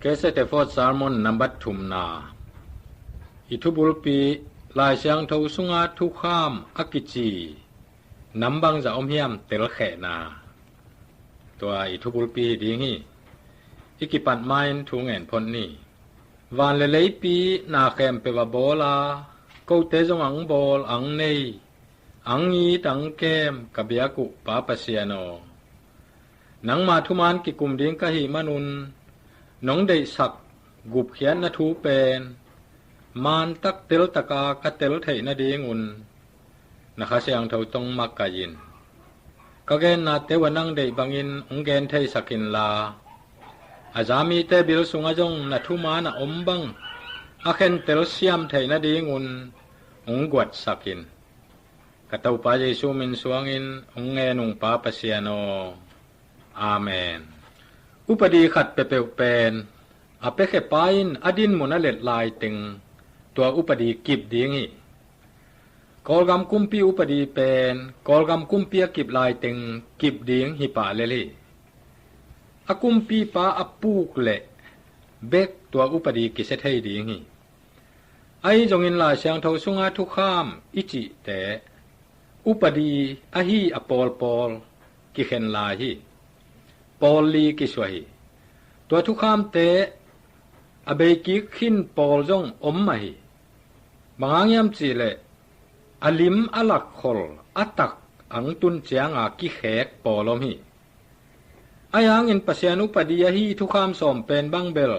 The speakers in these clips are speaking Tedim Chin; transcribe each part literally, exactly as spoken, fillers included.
K S F Sermon nambat thumna. I thubulpi, Lai Siangtho sunga thukham a kici nam bangzah om hiam telkhehna. Tua i thubulpi hi ding hi. I kipat ma-in thu ngen phot ni. Van le leipi na khempeuh a bawl a, kote zong ang bawl, ang nei, ang it, ang kem ka biak uh Pa Pasian aw, nangma thuman kikum ding ka hih manun, nong deihsak gupkhiatna thu pen mantak teltaka ka tel theih nadingun na Kha Siangtho tawh makaih in. Ka gennate uh a nang deih bangin hong gen theisak inla, a za mite bil sungah zong na thuman a om bang a khentel siam theih nadingun hong guatsak in. Ka Topa Jesu min suangin hong ngen ung Pa Pasian aw. Amen. Upadi khat peuhpeuh pen a piakhiapa in a dinmun a let laiteng tua upadi kip ding hi. Kawlgam kumpi upadi pen Kawlgam kumpi a kip laiteng kip ding hi pah lel hi. A kumpipa a puk leh bek tua upadi kisia thei ding hi. Ahi zongin Lai Siangtho sunga thukham i cihte upadi ahi a pawlpawl kikhen lai hi. Pawl li kisuah hi. Tua thukhamte a beikik khin pawl zong om mah hi. Bang hang hiam cihleh a lim a lakkhol a tak ang tun cianga kikhek pawl om hi. Ahi hangin Pasian upadi ahi thukham sawm pen bang bel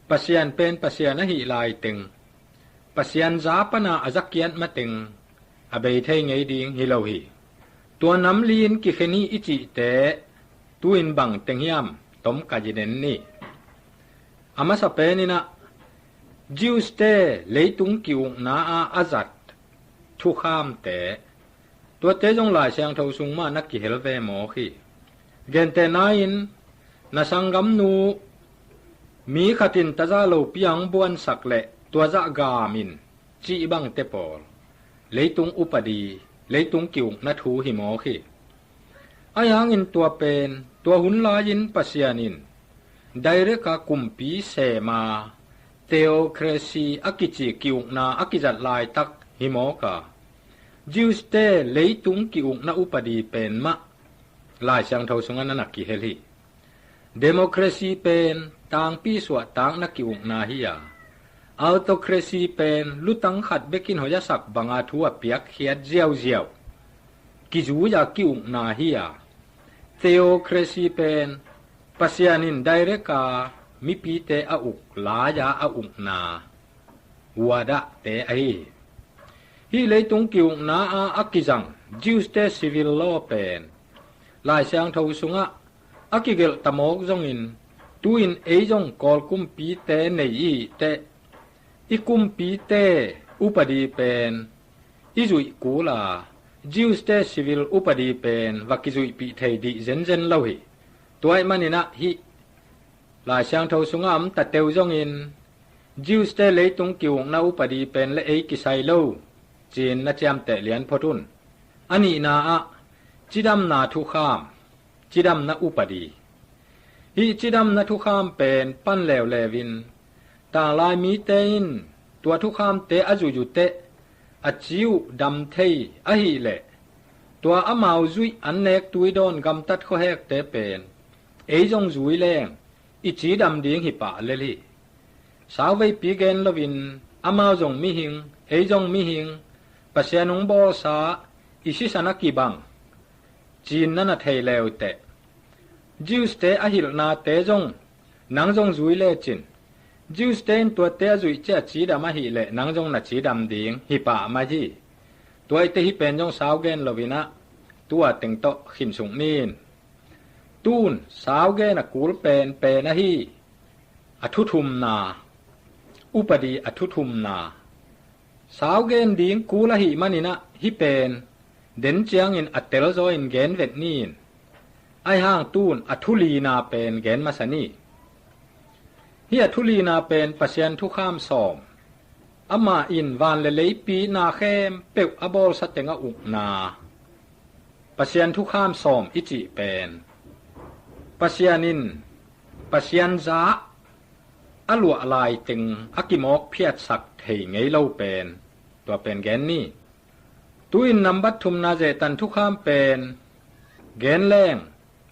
Pasian pen Pasian ahih laiteng Pasian za pana a zakiat mateng a bei thei ngei ding hi lo hi. Tua nam li-in kikhen hi i cihte tu-in bang teng hiam tom ka ginen ni. A masa peninah Jews-te leitung ki-ukna-a a zat thukhamte, tuate zong Lai Siangtho sung mah na kihel ve mawk hi. Gentehna-in na sanggamnu mi khatin taza lopi ang buansak leh tua zah gam in cih bangte pawl leitung upadi, leitung ki-ukna thu hi mawk hi. Ahi hangin tua pen tua hun lai-in Pasian in direct-a kumpi sema theocracy a kici ki-ukna a kizat laitak hi mawk a, Jews-te leitung ki-ukna upadi pen mah Lai Siangtho sungah na na kihel hi. Democracy pen tangpi suahtakna ki-ukna hi a, autocracy pen lutang khat bekin hoih a sak banga thu a piakkhiat ziauziau kizui-a ki-ukna hi a, theocracy pen Pasian in direct-a mipite a uk lai-a a ukna, wadahte ahi hi. Hih leitung ki-ukna-a a kizang Jews-te civil law pen Lai Siangtho sungah a kigelh tamawk zongin tu-in ei zong Kawl kumpite nei i hih teh i kumpite upadi pen i zuih kul a, Jews-te civil upadi pen va kizuihpih thei dih zenzen lo hi. Tua ahih maninah hih Lai Siangtho sungah om tateu zongin Jews-te leitung ki-ukna upadi pen le ei kisai lo ci-in na ciamteh lian phot un. A nihna-ah cidamna thukham, cidamna upadi. Hih cidamna thukham pen pan leuleu in tanglai mite in tua thukhamte a zuih uh teh a ci uh dam thei ahih leh tua amau zuih an nek tuidawn gamtat khuahekte pen ei zong zui leng i cidam ding hi pah lel hi. Sauveipi gen loin amau zong mihing, ei zong mihing, Pasian hong bawlsa i sisan a kibang ci-in na na thei leuteh Jews-te a hilhnate zong nang zong zui lecin Jews-te in tuate a zuih ciah cidam ahih leh nang zong na cidam ding hi pah mai hi. Tua ahih teh hih pen zong sau gen loinah tua teng tawh khin suk ni. Tun sau gen a kul pen pen ahi a thuthumna, upadi a thuthumna. Sau gen ding kul ahih maninah hih pen den ciangin a telzaw in gen vet ni. Ahi hang tun a thulina pen gen masa ni. Hih a thulina pen Pasian thukham sawm, amah in van le leipi na khempeuh a bawlsa teng a ukna. Pasian thukham sawm i cih pen Pasian in Pasian za a luah lai teng a kimawk phiatsak thei ngei lo pen, tua pen gen ni. Tu-in nambat thumna zehtan thukham pen gen leng,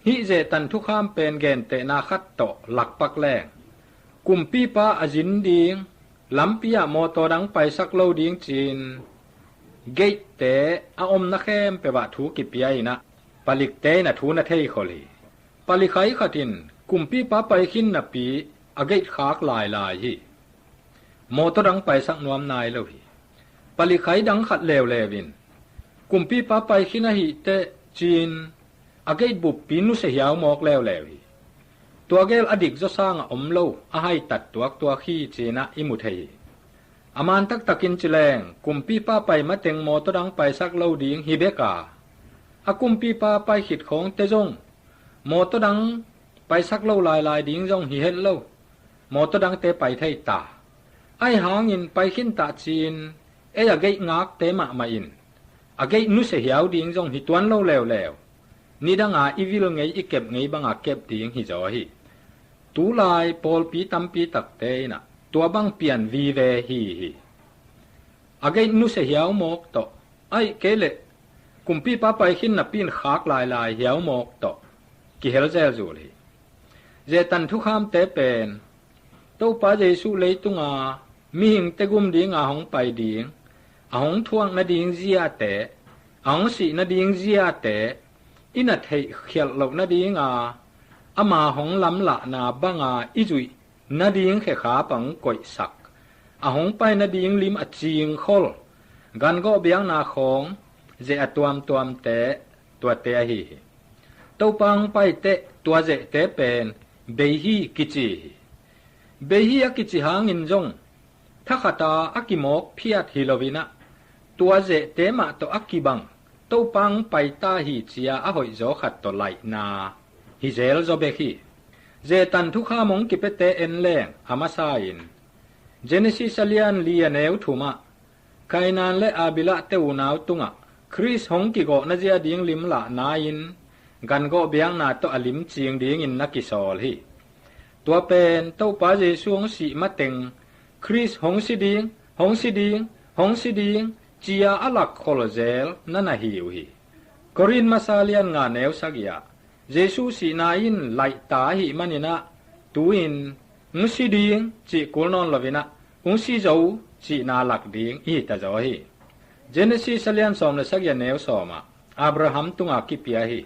hih zehtan thukham pen gentehna khat tawh lakpak leng, kumpipa a zin ding lampi ah mawtaw dang paisak lo ding ci-in gate-te a omna khempeuh ah thu kipia in ah, palikte in a thu na theikhol hi. Palikhai khat in kumpipa paikhin napi a gate khak lailai hi. Mawtaw dang paisak nuam nai lo hi. Palikhai dang khat leuleu in kumpipa paikhin ahih teh ci-in a gate buppi nusia hiau mawk leuleu hi. Tua gel a dik zaw sangah om lo, a haitat tuaktuak hi ci-in ah i mu thei hi. A man taktakin ci leng, kumpipa pai mateng mawtaw dang paisak lo ding hi bek a, a kumpipa pai khit khawngte zong mawtaw dang paisak lo lailai ding zong hi het lo, mawtaw dangte pai thei ta. Ahi hangin paikhin tah ci-in ei a gate ngakte mahmah in a gate nusia hiau ding zong hi tuan lo leuleu, nidanga i vil ngei i kep ngei banga kep ding hi zaw hi. Tulai pawlpi tampi takte in ah tua bang pian vive hi hi. A gate nusia hiau mawk tawh, ahih kei leh kumpipa paikhin napi in khak lailai hiau mawk tawh kihel zelzul hi. Zehtan thukhamte pen Topa Jesuh leitunga mihingte gum dinga hong pai ding, a hong thuak nading ziate, a hong sih nading ziate i na theih khialh loh nadinga ama hong lamlahna banga i zuih nading khekhap a hong koihsak, a hong pai nading lim a cingkhol gangawh biakna khawng zeh a tuamtuamte, tuate ahi hi. Topa hong pai teh tua zehte pen bei hi kici hi. Bei hi a kici hangin zong thakhata a kimawk phiat hi loin ah, tua zehte mah tawh a kibang Topa hong pai ta hi ci-a a hoihzaw khat tawh laihna hi zel zaw bek hi. Zehtan thukham hong kipiate en leng a masa-in Genesis a lian li a neu thum ah Kainan le Abilah te unau tungah Khrist hong kigawhna zia ding lim lahna-in gangawh biakna tawh a lim cing dingin na kisawl hi. Tua pen Topa Jesuh hong sih mateng Khrist hong si ding, hong si ding, hong si ding ci-a a lakkhol zel na na hi uh hi. Korin masa lian nga neu sagih ah Jesuh sihna in laihta ahih manin ah, tu-in hong si ding cih kul nawn loin ah hong si zo cihna lak ding i hita zaw hi. Genesis a lian sawm le sagih a neu sawm ah Abraham tunga kipia hi.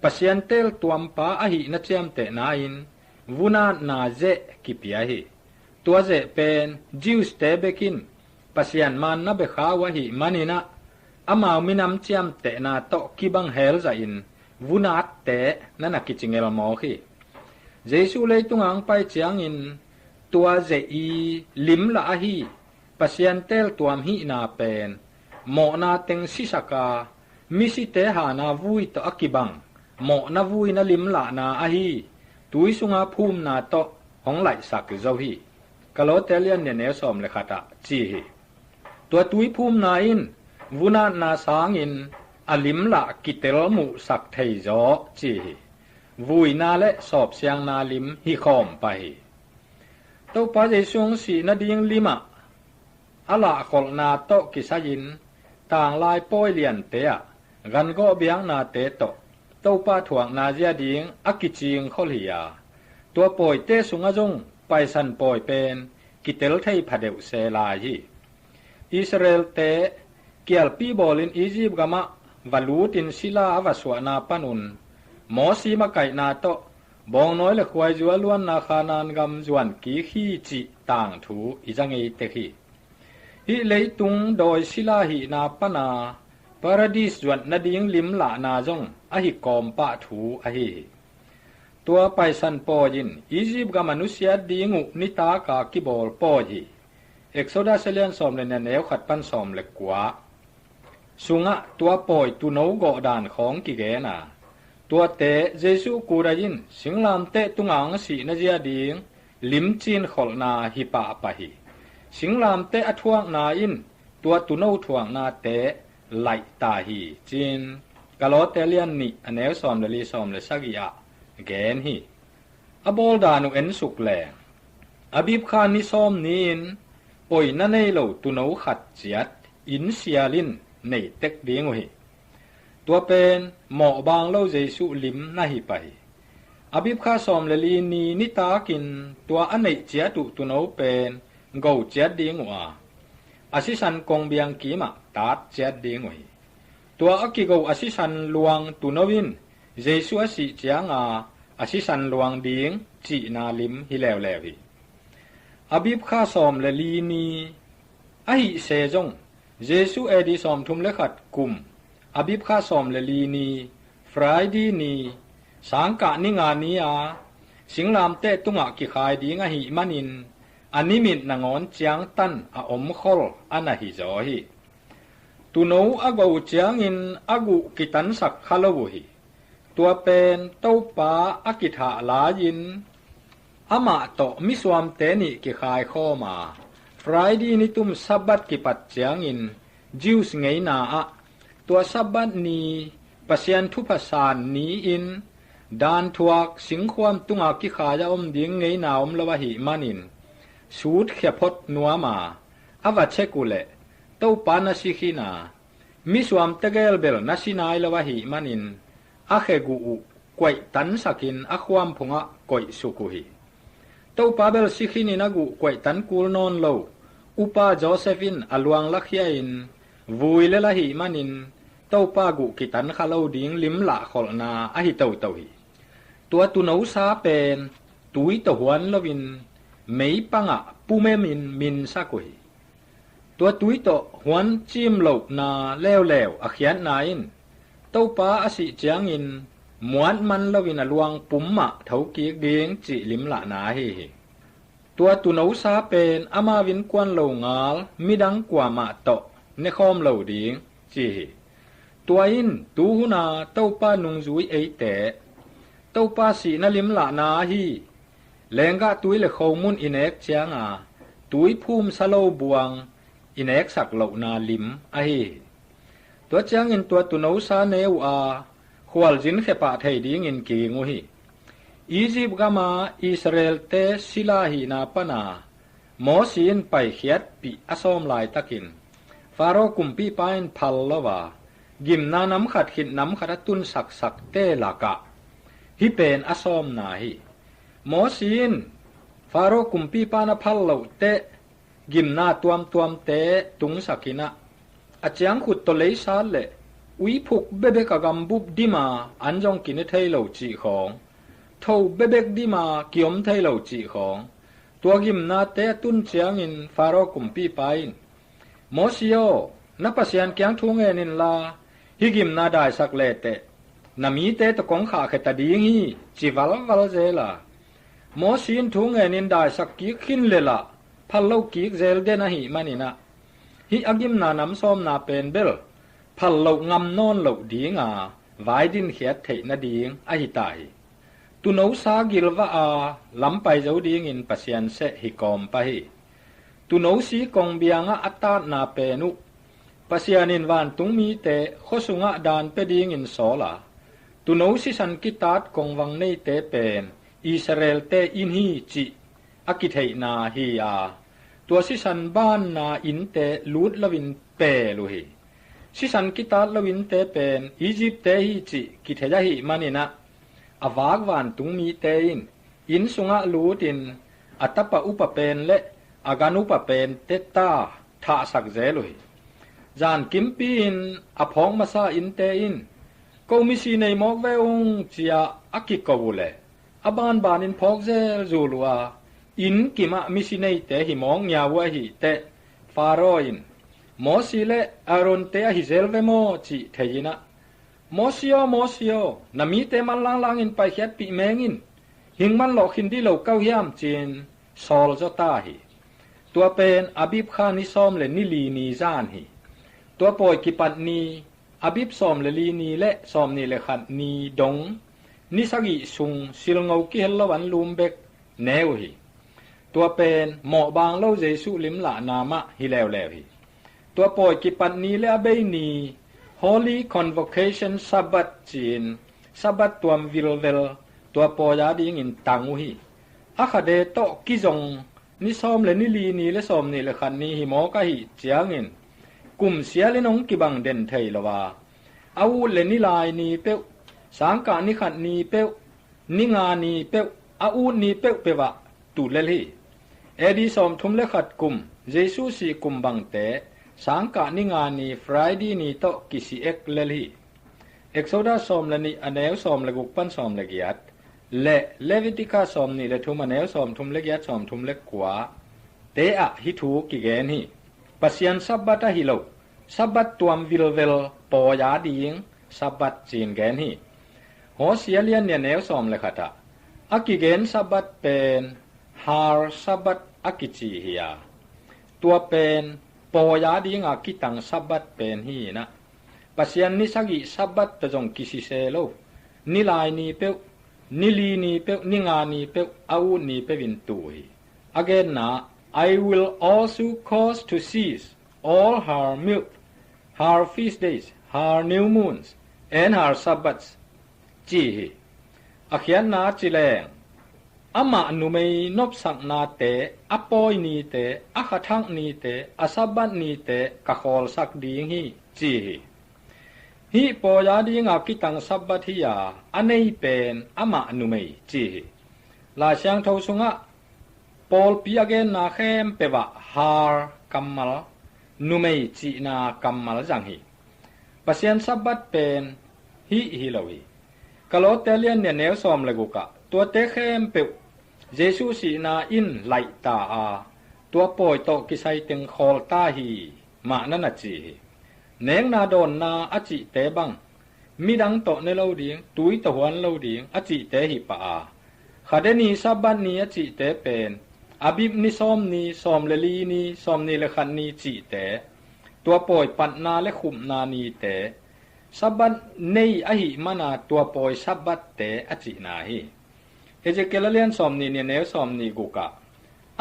Pasian teltuampa ahihna ciamtehna-in vunatna zeh kipia hi. Tua zeh pen Jews-te bek in Pasian manna bia kha uh ahih manin ah, amau minam ciamtehna tawh kibang helzahin vunatte na na kici ngelmawk hi. Jesuh leitung hong pai ciangin tua zeh i lim lah ahi Pasian teltuam hihna pen mawhna teng sisak a, misite hana vui tawh a kibang mawhna vui na lim lahna ahi tui sunga phumna tawh hong laihsak zo hi. Kalote lian nih a neu sawm le khat ah ci hi. Tua tui phumna in vunatna sangin a lim lah kitel muhsak thei zaw ci hi. Vuina le sawpsiangna lim hi khawm pah hi. Topa Jesuh hong sih nading lim ah a lahkholhna tawh kisai-in tanglai pawi liante ah gangawh biaknate tawh Topa thuakna zia ding a kicingkhol hi a, tua pawite sungah zong Paisan pawi pen kitel thei phadeuh se lai hi. Israel-te kialpi bawlin Egypt gamah va lutin sila a va suahna panun Mosi makaihna tawh bawngnawi le khuaizu a luanna Khanaan gam zuan kik hi cih tangthu i za ngei tek hi. Hih leitung dawi sila hihna pana Paradis zuat nading lim lahna zong ahi kawmpah thu ahi hi. Tua Paisan pawi in Egypt gam a nusiat ding uh nitaka kibawl pawi hi. Exodus a lian sawm le nih a neu khat pan sawm le kua sungah tua pawi tuuno gawhdan khawng kigen a, tuate Jesuh kudai in singlamteh tunga hong sihna zia ding lim cinkholhna hi pahpah hi. Singlamteh a thuakna in tua tuuno thuaknate laihta hi ci-in Kalote lian nih a neu sawm le li, sawm le sagih ah gen hi. A bawldan uh ensuk leng, Abib kha ni sawm ni-in poi na nei lo tuuno khat ciat inn sial in nei tek ding uh hi. Tua pen mawhbaang lo Jesuh lim na hi pah hi. Abib kha sawm le li ni nitakin tua a neih ciat uh tuuno pen go ciat ding uh a, a sisan kongbiang kimah taat ciat ding uh hi. Tua a kigo a sisan luang tuuno in Jesuh a sih cianga a sisan luang ding cihna lim hi leuleu hi. Abib kha sawm le li ni ahih se zong, Jesuh A D sawmthum le khat kum Abib kha sawm le li ni, Friday ni, sangkah ni nga ni-a singlamteh tungah kikhai ding ahih manin a nimit nangawn ciangtan a omkhol a na hizaw hi. Tuuno a go ciangin a guh kitansak kha lo uh hi. Tua pen Topa a kithah lai-in amah tawh misuamte nih kikhaikhawm a, Friday nitum Sabbath kipat ciangin Jews ngeina ah tua Sabbath ni Pasian thupha san ni-in danthuak singkhuam tunga kikhai a om ding ngeina om lo ahih manin sutkhia phot nuam a, a va check uh leh Topa na si khin a, misuamte gel bel na si nai lo ahih manin a khe guh uh koih tansakin a khuam phungah koihsuk uh hi. Topa bel si khinin a guh koih tan kul nawn lo upa Joseph in a luang lakhia-in vui lel ahih manin Topa guh kitan kha lo ding lim lahkholhna ahi toto hi. Tua tuunosa pen tui tawh huan loin meipangah pumemin minsak uh hi. Tua tui tawh huan cim lohna leuleu a khiatna in Topa a sih ciangin muat man loin a luang pum mah thokik ding cih limlahna ahi hi. Tua tuunosa pen amau innkuan lo ngal midang kuamah tawh nekhawm lo ding ci hi. Tua in tuhuna Topa nungzui eite Topa sihna limlahna ahi lenggah tui le khomun i nek cianga tui phumsa lo buang i neksak lohna lim ahi hi. Tua ciangin tua tuunosa ne uh a khualzin khepah thei dingin kiing uh hi. Egypt gama Israelte sila hihna pana Mosi in paikhiatpih a sawm laitakin Faro kumpipa in phal lo a gimna nam khat khit nam khat a tunsaksakte lakah hih pen a sawmna hi. Mosi in Faro kumpipa na phal lohteh gimna tuamtuamte tungsakin ah a ciangkhut tawh leisat le uiphuk bebek a gambup dima an zong kine thei lo cih khawng, tho bebek dima kiom thei lo cih khawng, tua gimnate a tun ciangin Faro kumpipa in Mosi aw, na Pasian kiang thu ngen inla hih gimna daisak leteh na mite tawh kong khahkhia ta ding hi ci valval zel a, Mosi in thu ngenin daisak kik khin le lah phal lo kik zel den ahih manin ah hih a gimna nam sawmna pen bel phal loh ngam nawn loh dinga vai dinkhiat theih nading ahi ta hi. Tuunosa gilvah a lampai zo dingin Pasian seh hi kawm pah hi. Tuunosi kongbiangah a taatna pen uh Pasian in vantung mite khuasungah daan pia dingin sawl a, tuuno sisan kitaat kongvang neite pen Israelte inn hi cih a kitheihna hi a, tua sisan banna innte lut loin pel uh hi. Sisan kitaat lo innte pen Egyptte hi cih kithei ahih manin ah a vak vantung mite in inn sungah lutin a tapa upa pen le a gan upa pen teta thahsak zel uh hi. Zan kimpi in a phawk masa innte in ko misi nei mawk ve ung ci-a a kiko uh le a banbanin phawk zelzul uh a, inn kimah misi neite hi mawk ngiau uh ahih teh Faro in Mosi le Aaronte ahi zel ve maw cih thei in ah Mosi aw, Mosi aw, na mite manlang langin paikhiatpih meng in, hing manlawh khin dih lo kau hiam ci-in sawl zaw ta hi. Tua pen Abib kha ni sawm le ni li ni zan hi. Tua pawi kipat ni Abib sawm le li ni le sawm nih le khat ni dong ni sagih sung silngo kihel lo an lum bek ne uh hi. Tua pen mawhbaang lo Jesuh limlahna mah hi leuleu hi. Tua pawi kipat ni le a bei ni Holy Convocation Sabbath ci-in Sabbath tuam vilvel tua pawi a dingin tang uh hi. A khade tawh kizong ni sawm le ni li ni le sawm nih le khat ni hi mawk ahih ciangin, kum sialin hong kibang den thei lo a, a ut le ni lai ni peuh, sangkah ni khat ni peuh, ni nga ni peuh, a ut ni peuhpeuh ah tu lel hi. A D sawmthum le khat kum, Jesu sih kum bangte, sangkah ni nga ni Friday ni tawh kisi ek lel hi. Exodus sawm le nih a neu sawm le guk pan sawm le giat, le Leviticus sawm nih le thum a neu sawmthum le giat, sawmthum le kua te ah hih thu kigen hi. Pasian Sabbath ahi lo, Sabbath tuam vilvel pawi a ding Sabbath ci-in gen hi. Hosea lian nih a neu sawm le khat ah a kigen Sabbath pen Har Sabbath a kici hi a, tua pen pawi a dinga kitang Sabbath pen hi in ah, Pasian ni sagih Sabbath tawh zong kisise lo, ni lai ni peuh, ni li ni peuh, ni nga ni peuh, a ut ni peuh in tu hi. A genna, "I will also cause to cease all her milk, her feast days, her new moons, and her Sabbaths," ci hi. A khiatna ci leng, amah numei nopsaknate, a pawi nite, a khathak nite, a Sabbath nite ka khawlsak ding hi, ci hi. Hih pawi a dinga kitang Sabbath hi a, a nei pen amah numei ci hi. Lai Siangtho sungah pawlpi a genna khempeuh ah Har kammal, numei cihna kammal zang hi. Pasian Sabbath pen hih hi lo hi. Kolose lian nih a neu sawm le guk ah, tuate khempeuh Jesu sihna in laih ta a, tua pawi tawh kisai teng khawl ta hi, mah na na ci hi. Nekna dawnna a cihte bang, midang tawh ne lo ding, tui tawh huan lo ding a cihte hi pah a, Khade ni Sabbath ni a cihte pen, Abib ni sawm ni, sawm le li ni, sawm nih le khat ni cihte, tua pawi patna le khupna nite, Sabbath nei ahih mana tua pawi Sabbath te a cihna hi. Ezekiel a lian sawm nih nih a neu sawm nih guk ah,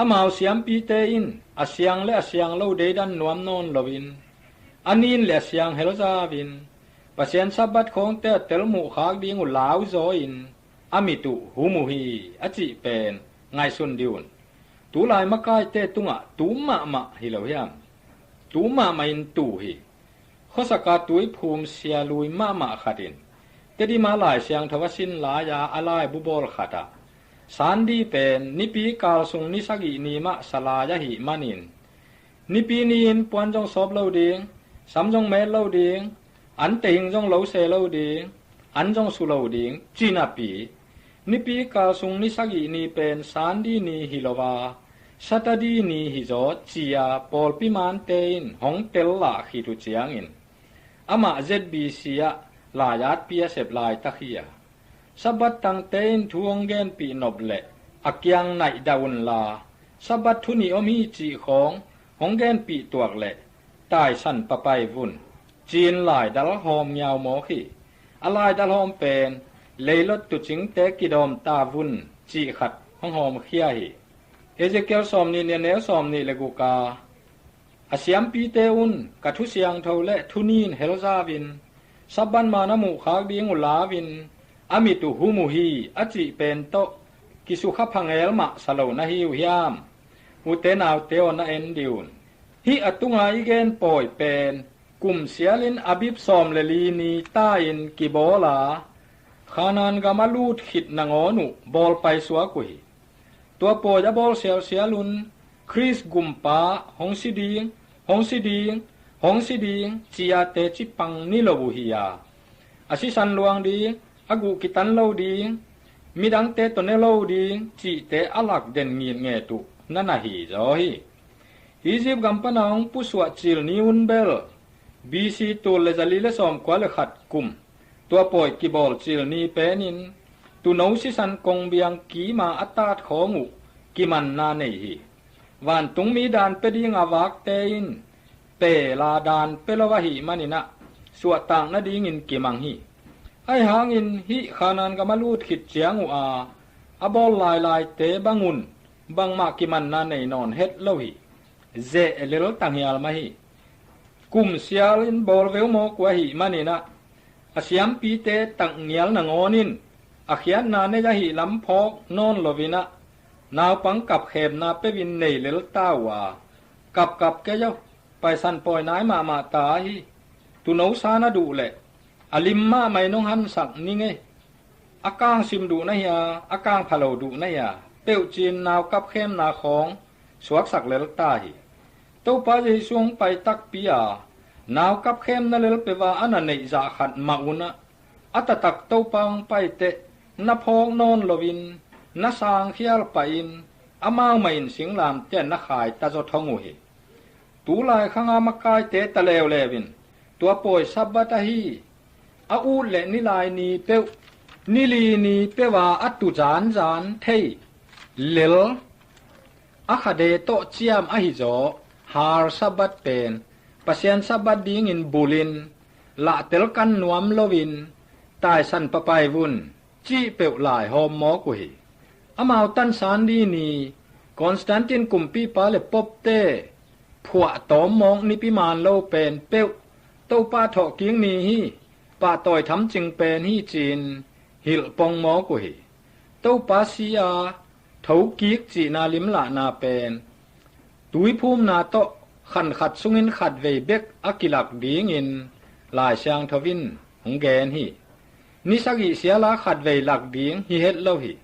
amau siampite in a siang le a siang lo deidan nuam nawn loin, a nin le a siang helzauvin, Pasian Sabbath khawngte a tel muhkhak ding uh lauzaw in, a mit uh hum uh hi, a cih pen ngaihsun dih un. Tulai makaite tungah tu mahmah hi lo hiam? Tu mahmah in tu hi. Khuasaka tuiphum sia lui mahmah khat in Tedim a Lai Siangtho a sin lai-a a laibu bawl khatah, Sandi pen nipi kal sung ni sagih ni mah sa lai ahih manin, nipi ni-in puan zong sawp lo ding, sam zong met lo ding, an tehing zong lo se lo ding, an zong su lo ding, ci napi, nipi kal sung ni sagih ni pen Sandi ni hi lo a, Saturday ni hi zaw ci-a pawlpi mante in hong tel lah khit uh ciangin, amah Z B C ah lai-atpi a sep laitak hi a, Sabbath tangte in thu hong genpih nop leh a kiang naih dah unla, Sabbath thu nih om hi cih khawng hong genpih tuak leh taisan papai vun, ci-in laidal hawm ngiau mawk hi. A laidal hawm pen leilot tucingte kidawm ta vun cih khat hong hawmkhia hi. Ezekiel sawm nih nih a neu sawm nih le guk a, a siampite un ka thu siangtho le thu nin helzauvin, Sabbath man a muhkhak ding uh lauvin, a mit uh hum uh hi, a cih pen tawh kisukha phangel mah sa lo na hi uh hiam? Ute naute aw, na en dih un. Hih a tunga i gen pawi pen kum sialin Abib sawm le li ni ta-in kibawl a, Khanaan gam a lut khit nangawn uh bawl paisuak uh hi. Tua pawi a bawl sialsial un Khrist gumpa hong si ding, hong si ding, hong si ding ci-a teci pang ni lo uh hi a, a sisan luang ding, a guh kitan lo ding, midangte tawh ne lo ding cihte a lak den ngitnget uh na na hi zaw hi. Egypt gam pana hong pusuah cil ni un bel B C tul le zali le sawmkua le khat kum, tua pawi kibawl cil ni penin tuuno sisan kongbiang kima a tat khawng uh kimanna nei hi. Vantungmi dan pia dinga vakte in peel a dan pia lo ahih manin ah suahtak nadingin kimang hi. Ahi hangin hih Khanaan gam a lut khit ciang uh a, a bawl lailaite bangun bangmah kimanna nei nawn het lo hi. Zeh lel tanghial mah hi. Kum sialin bawl veu mawk uh ahih manin ah, a siampite takngial nangawn in a khiatna nei ahih lam phawk nawn loin ah, naupang kapkhemna peuhin nei lel ta uh a, kapkap kei aw, Paisan pawi nai mahmah ta ahi. Tuuno sa na duh leh a lim mahmah in hong hansak ning ei. A kang sim duh na hia, a kang phalo duh na hia, peuh ci-in nau kapkhemna khawng suaksak lel ta hi. Topa Jesu hong pai takpi a, nau kapkhem na lel peuh a a na neih zah khat mah un ah, a taktak Topa hong pai teh na phawk nawn loin, na sangkhial pahin, amau mah in singlamteh ah na khai ta zaw thong uh hi. Tulai khanga makaite ta leuleu in, tua pawi Sabbath ahi, a ut le nilai ni peuh, nili ni peuh a a tu zanzan thei lel, a khade tawh ciam ahi zaw, Har Sabbath pen Pasian Sabbath dingin bulhin, lahtel kan nuam loin, taisan papai vun cih peuh lai hawm mawk uh hi. Amau tansan ni ni, Constantine kumpipa le popte phuahtawm mawk nipi maan lo pen peuh, Topa thawhkik ni hi, pahtawi thamcing pen hi ci-in hilh pong mawk uh hi. Topa si a thokik cihna limlahna pen tuiphumna tawh khankhat sungin khatvei bek a kilak dingin Lai Siangtho in hong gen hi. Ni sagih siala khatvei lak ding hi het lo hi.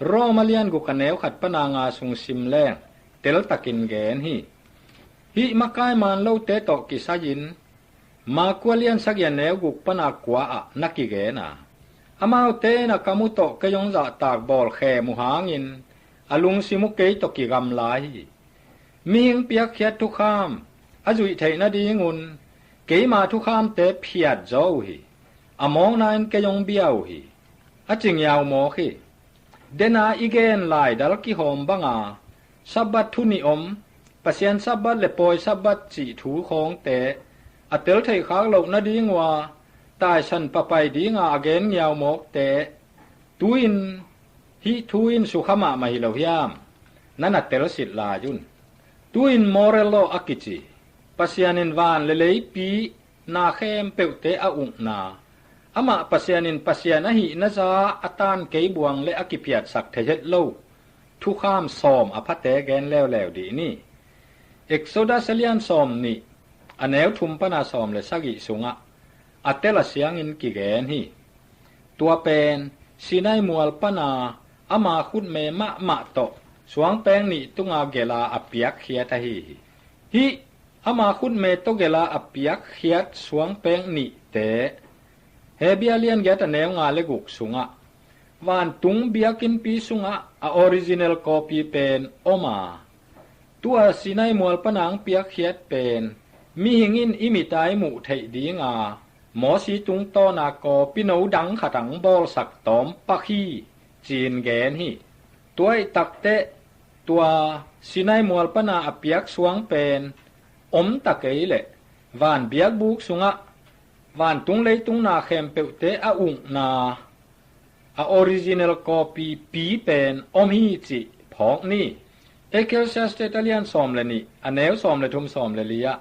Roma lian guk a neu khat pana nga sung sim leng teltakin gen hi. Hih makai maan lote tawh kisai-in Marka lian sagih a neu guk pana kua ah na kigen a, amaute in a kam uh tawh kei hong zahtak bawlkhem uh hangin a lungsim uh kei tawh kigamla hi. Mihing piakkhiat thukham a zuih theih nadingun keima thukhamte phiat zaw uh hi. A mawkna in kei hong bia uh hi, a ci ngiau mawk hi. Dena i gen laidal kihawm banga Sabbath thu nih om, Pasian Sabbath le pawi Sabbath cih thu khawngte a tel theih khak loh nading uh a, taisan papai dinga a gen ngiau mawkte, tu-in hih thu in sukha mahmah hi lo hiam? Na na telsit lai un. Tu-in moral law a kici, Pasian in van le leipi na khempeuhte a ukna, amah Pasian in Pasian ahihna za a tan kei buang le a kiphiatsak thei het lo thukham sawm a phate gen leuleu dih ni. Exodus a lian sawm nih, a neu thum pana sawm le sagih sungah a tel a siangin kigen hi. Tua pen Sinai mual pana ama khutme mahmah tawh suangpeng nih tunga gela a piakkhiat ahi hi. Hih ama khutme tawh gela a piakkhiat suangpeng nihte Hebru lian giat a neu nga le guk sungah vantung biakinnpi sungah a original copy pen om a, tua Sinai mual pana hong piakkhiat pen mihing in i mit a i muh theih dinga Mosi tungtawna copy no dang khat hong bawlsak tawm pak hi, ci-in gen hi. Tua ih takteh tua Sinai mual pana a piak suang pen om ta kei leh van biakbuk sungah vantung leitung na khempeuhte a ukna a original copy pi pen om hi cih phawk ni. Ecclesiastes a lian sawm le nih, a neu sawm le thum, sawm le li ah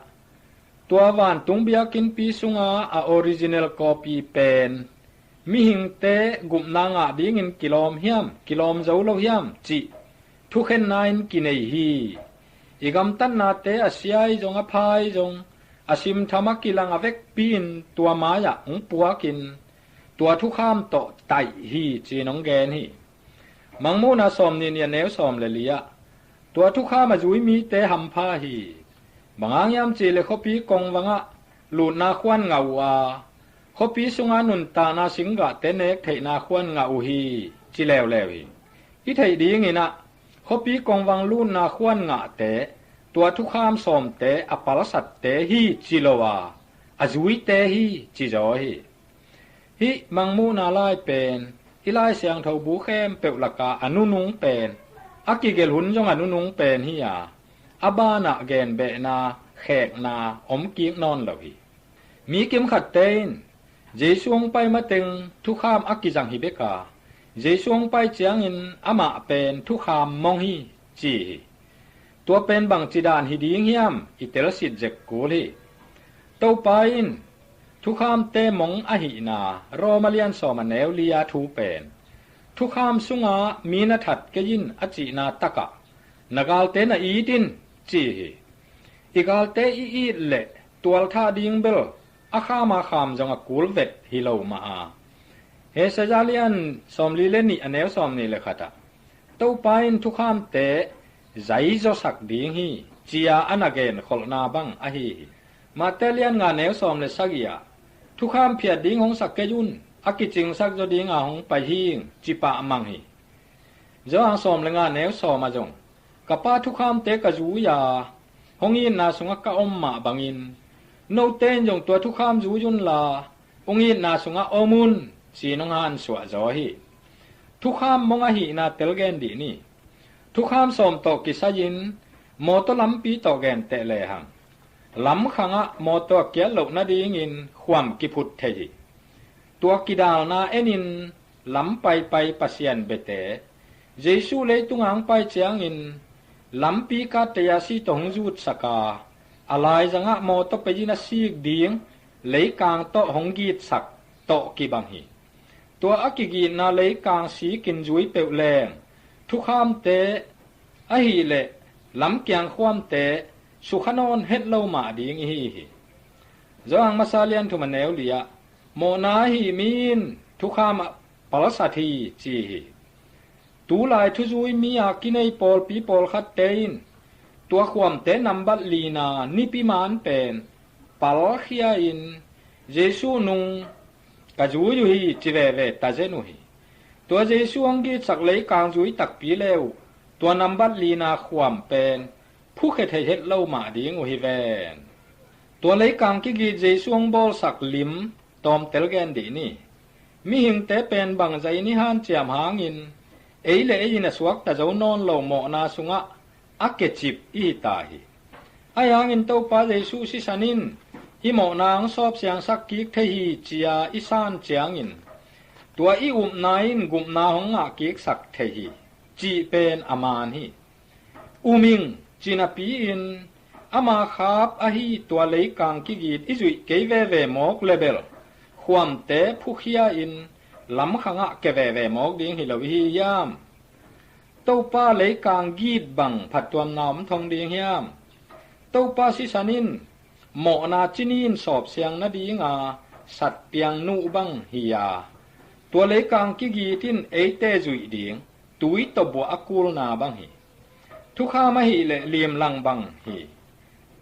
tua vantung biakinnpi sunga a original copy pen mihingte gupna ngah dingin kilawm hiam, kilawm zo lo hiam cih thukhenna in kinei hi. I gamtatnate a sia ahi zong, a pha ahi zong, a simtham a kilang a vekpi-in tua mai-ah hong puakin tua thukham tawh taih hi, ci-in hong gen hi. Mangmuhna sawm nih nih, a neu sawm le li ah tua thukham a zui mite hampha hi. Bang hang hiam cih leh khuapi kongvangah lutna khuan ngah uh a, khuapi sunga nuntakna singgahte nek theihna khuan ngah uh hi, ci leuleu hi. I theih dingin ah khuapi kongvang lutna khuan ngahte tua thukham sawmte a palsatte hi ci lo a, a zuite hi ci zaw hi. Hih Mangmuhna lai pen i Lai Siangtho bu khempeuh laka a nunung pen, a kigelh hun zong a nunung pen hi a, a banah genbehna, khekna om kik nawn lo hi. Mi kimkhatte in Jesu hong pai mateng thukham a kizang hi bek a, Jesu hong pai ciangin amah pen thukham mong hi, ci hi. Tua pen bangci dan hi ding hiam, i telsit zek kul hi. Topa in thukhamte mong ahihna Roma lian sawm a neu li a thu pen Thukham sunga mi na that kei in a cihna takah, na galte na it in, ci hi. I galte i it leh tualthah ding bel a khama kham zong a kul vet hi lo mah a. Hesaya lian sawmli le nih a neu sawmnih le khatah, Topa in thukhamte zaizasak ding hi, cia a na genkholhna bang ahi hi. Mate lian nga neu sawm le sagih ah, thukham phiat ding hong sak kei un, a kicingsak zaw dinga hong pai hing, ci pahmang hi. Johan sawm le nga neu sawm ah zong, ka Pa thukhamte ka zui a, hong itna sungah ka om mah bangin, note in zong tua thukham zui unla, hong itna sungah om un, ci-in hong hansuah zaw hi. Thukham mong ahihna telgen dih ni. Thukham sawm tawh kisai-in mawtaw lampi tawh genteh lehang, lamkhangah mawtaw a kiat loh nadingin khuam kiphut thei hi. Tua kidalna enin lam paipai Pasian biate, Jesu leitunga hong pai ciangin lampi kattei-a si tawh hong zutsak a, a laizangah mawtaw pei-in a sik ding leikang tawh hong gitsak tawh kibang hi. Tua a kigitna leikang sikin zui peuh leng, thukhamte ahileh lamkiang khuamte sukha nawn het lo mah ding ihi hi. Johan masa lian thum a neu li-ah, mawhna ahi mi in thukham ah palsat hi, ci hi. Tulai thuzui mi-a kinei pawlpi pawlkhatte in tua khuamte nambat lina nipi man pen palkhia-in Jesu nung ka zui uh hi, ci veve tazen uh hi. Tua Jesu hong gitsak leikang zui takpi le uh, tua nambat lina khuam pen phukhia thei het lo mah ding uh hi ven. Tua leikang kigit Jesu hong bawlsak lim tawmtel gen dih ni. Mihingte pen bangzah in i hanciam hangin, ei le ei in a suakta zo nawn lo mawhna sungah a kecip ihi ta hi. Ahi hangin Topa Jesu sisan in i mawhna hong sawpsiangsak kik thei hi, cia i san ciangin, tua i upna in gupna hong ngah kiksak thei hi, cih pen a man hi. Um ing, ci napi-in ama khap ahi tua leikang kigit i zuih kei veve mawk le bel, khuamte phukhia-in lamkhangah kia veve mawk ding hi lo ihi hiam? Topa leikang git bang phattuamna om thong ding hiam? Topa sisan in mawhna cinin sawpsiang nadinga satpiang nuh bang hi a, tua leikang kigit in eite zuih ding tui tawh buah a kulna bang hi. Thukham ahileh limlang bang hi.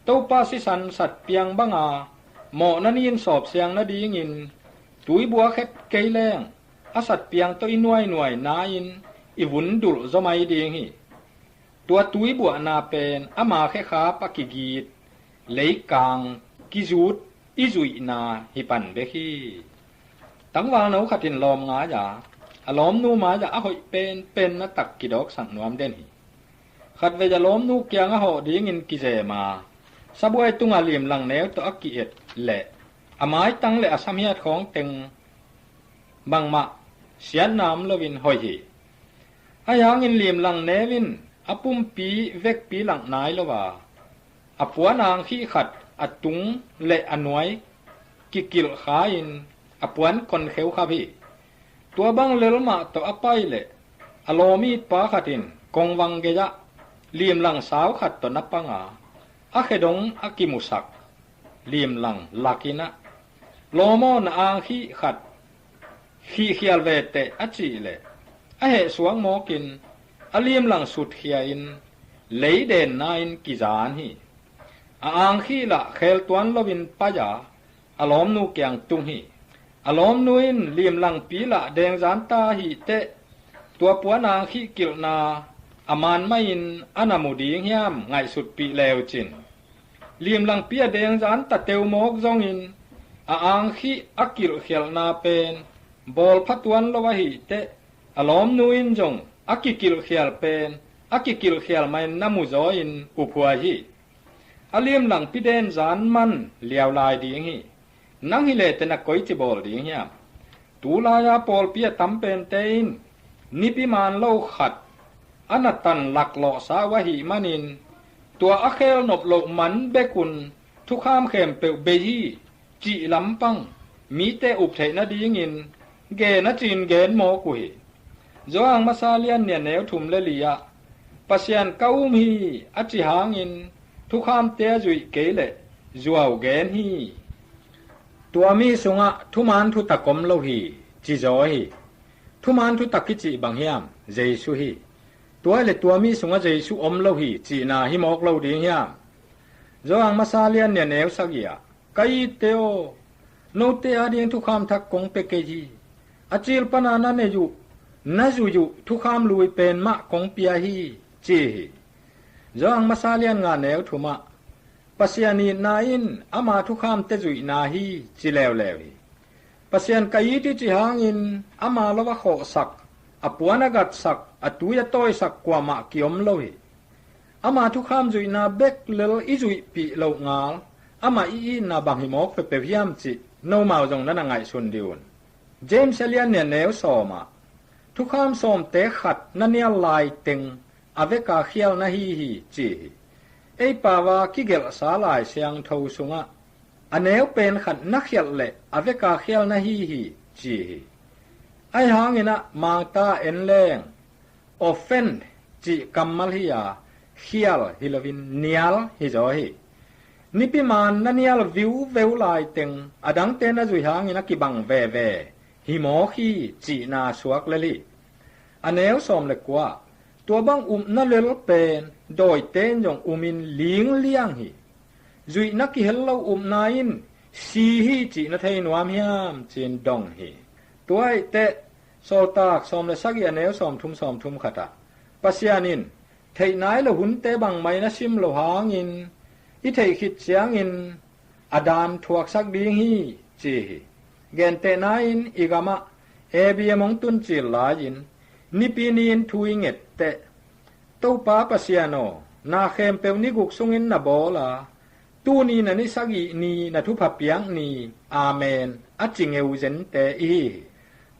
Topa sisan satpiang banga mawhna nin sawpsiang nadingin tuibua khet kei leng a satpiang tawh i nuainuaina in i vundulh zaw mai ding hi. Tua tuibuahna pen ama khekhap a kigit leikang kizut i zuihna hi pan bek hi. Tangvalno khat in lawm ngai-a, a lawmnu mai-ah a hoih penpen na tak kidawksak nuam den hi. Khatvei a lawmnu kiangah hawh dingin kizema, sabuai tunga limlang neu tawh a ki-et leh a maitang le a samiat khawng teng bangmah siatna om loin hoih hi. Ahi hangin limlang neu in a pumpi vekpi lak nai lo a, a puan angkhih khat a tung le a nuai kikilh kha-in a puan konkheu khap hi. Tua bang lel mah tawh a pai leh a lawm itpa khat in kongvang gei-ah limlang sau khat tawh na pang a, a khedong a kimusak limlang lakin ah, lawm aw, na angkhih khat khihkhial veteh, a cih leh a hehsuak mawkin a limlang sutkhia-in leidenna-in kizan hi. A angkhih lah kheltuan loin pai-a a lawmnu kiang tung hi. A lawmnu in limlangpi lah dengzan ta ahih teh tua puan angkhih kilhna a man mahin a na mu ding hiam ngaihsutpih leu cin. Limlangpi a dengzan ta teu mawk zongin a angkhih a kilhkhialhna pen bawl phatuan lo ahih teh a lawmnu in zong a kikilhkhial pen a kikilhkhial mahin na mu zaw-in uphuai hi. A limlangpi denzan man liaulai ding hi. Nang hi leh tena koici bawl ding hiam? Tulai-a pawlpi a tam pente in nipi man lo khat a na tan laklawhsa uh ahih manin tua a khelnop loh man bekun thukham khempeuh bei hi cih lampang mite up theih nadingin gen a cin gen mawk uh hi. Johan masa lian nih a neu thum le li ah, Pasian ka um hi a ci hangin thukhamte a zuih kei leh zuau gen hi. Tua mi sungah thuman thutak om lo hi, ci zaw hi. Thuman thutak i cih bang hiam? Jesu hi. Tua hi leh tua mi sungah Jesu om lo hi cihna hi mawk lo ding hiam? Johan masa lian nih a neu sagih ah, ka itte aw, note ading thukham thak kong pia kei hi. A cil pana na nei uh, na zuih uh thukham lui pen mah kong pia hi, ci hi. Johan masa lian nga neu thum ah, Pasian itna in ama thukhamte zuihna hi, ci leuleu hi. Pasian ka it i cih hangin ama lo a khawhsak, a puan a gatsak, a tui a tawisak kuamah kiom lo hi. Ama thukham zuihna bek lel i zuihpih loh ngal, amah i itna bang hi mawk peuhpeuh hiam cih nomau zong na na ngaihsun dih un. James a lian nih a neu sawm ah, thukham sawmte khat na nial laiteng a veka khial na hi hi, ci hi. Ei pau a kigelhsa Lai Siangtho sungah, a neu pen khat na khialh leh a veka khial na hi hi, ci hi. Ahi hangin ah Mangta en leng, offend cih kammal hi a, khial hi loin nial hi zaw hi. Nipi man na nial viuveu laiteng a dangte na zuih hangin a kibang veve hi mawk hi cihna suak lel hi. A neu sawm le kua, tua bang upna lel pen dawite in zong umin lingliang hi. Zuihna kihel lo upna in si hi cih na thei nuam hiam, ci-in dong hi. Tua ahih teh Sawltak sawm le sagih a neu sawm thum sawm thum khat ah, Pasian in theih nai lo hunte bangmah in a sim lo hangin i theih khit ciangin a dan thuaksak ding hi, ci hi. Gentehna in i gamah A B M hong tun cil lai-in nipi ni-in thu i nget teh, Topa Pasian aw, na khempeuh ni guk sungin na bawl a, tuni na ni sagih ni, na thupha piak ni, Amen, a ci ngeu zente i hi hi.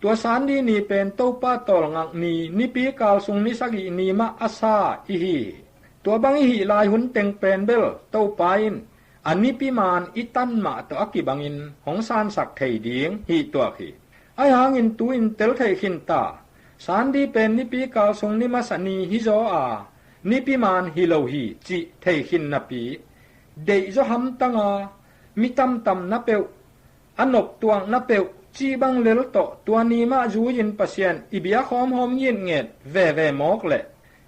Tua Sunday ni pen Topa tawlngak ni, nipi kal sung ni sagih ni mah a sa i hi hi. Tua bang i hih lai hun teng pen bel Topa in a nipi man i tan mah tawh a kibangin hong sansak thei ding hih tuak hi. Ahi hangin tu-in tel theih khin ta, Sunday pen nipi kal sung ni masa ni hi zaw a, nipi man hi lo hi cih thei khin napi, deihzaw hamtang a, mi tamtam na peuh, a noptuak na peuh cih bang lel tawh tua ni mah zui-in Pasian i biak hawmhawm ngitnget veve mawk leh,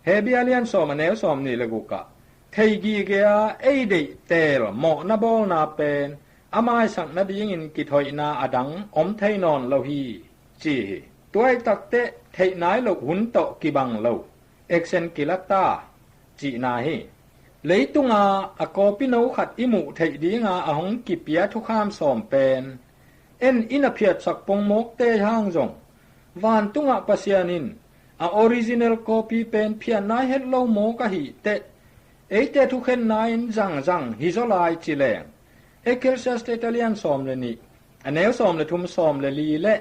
Hebru a lian sawm a neu sawm nih le guk ah, thei gige a ei deih teel mawhna bawlna pen a maisak nadingin kithoihna a dang om thei nawn lo hi, ci hi. Tua ahih takteh theih nai loh hun tawh kibang lo, eksen kila ta cihna hi. Leitunga a kawpino khat i muh theih dinga a hong kipia thukham sawm pen en in a phiatsak pongmawkte hang zong, vantungah Pasian in a original copy pen phiat nai het lo mawk ahih teh, eite thukhenna in zangzang hi zaw lai ci leng, Ecclesiastes a lian sawm le nih, a neu sawm le thum, sawm le li le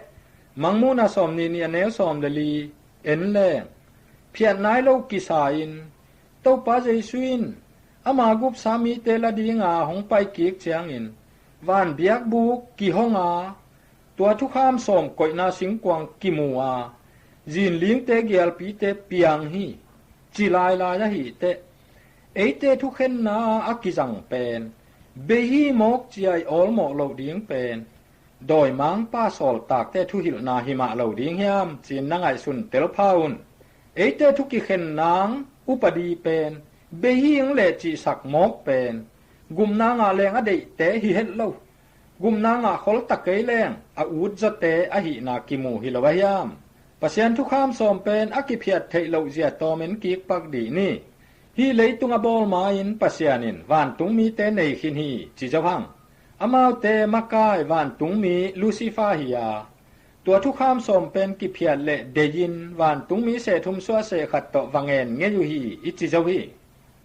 Mangmuhna sawm nih nih a neu sawm le li en leng, phiat nai lo kisa-in, Topa Jesu in ama gupsa mite la dinga hong pai kik ciangin, van biakbuk kihong a, tua thukham sawm koihna singkuang kimu a, zinlingte gialpite piang hi, ci lailai ahih teh, eite thukhenna a kizang pen bei hi mawk ci-a i awlmawh loh ding pen dawimangpa sawltakte thuhilhna hi mah lo ding hiam, ci-in na ngaihsun telpha un. Eite thu kikhen nang upadi pen bei hi ing leh cihsak mawk pen gupna ngah leng a deihte hi het lo, gupna ngah khol ta kei leng a utzawte ahihna kimu hi lo a hiam? Pasian thukham sawm pen a kiphiat theih loh zia tawm en kik pak dih ni. Hih leitung a bawl ma-in Pasian in vantungmite nei khin hi ci zo hang. Amaute makai vantungmi Lucifer hi a, tua thukham sawm pen kiphiat leh dei-in vantungmi sehthum suah sehkhat tawh va ngen ngei uh hi i ci zo hi.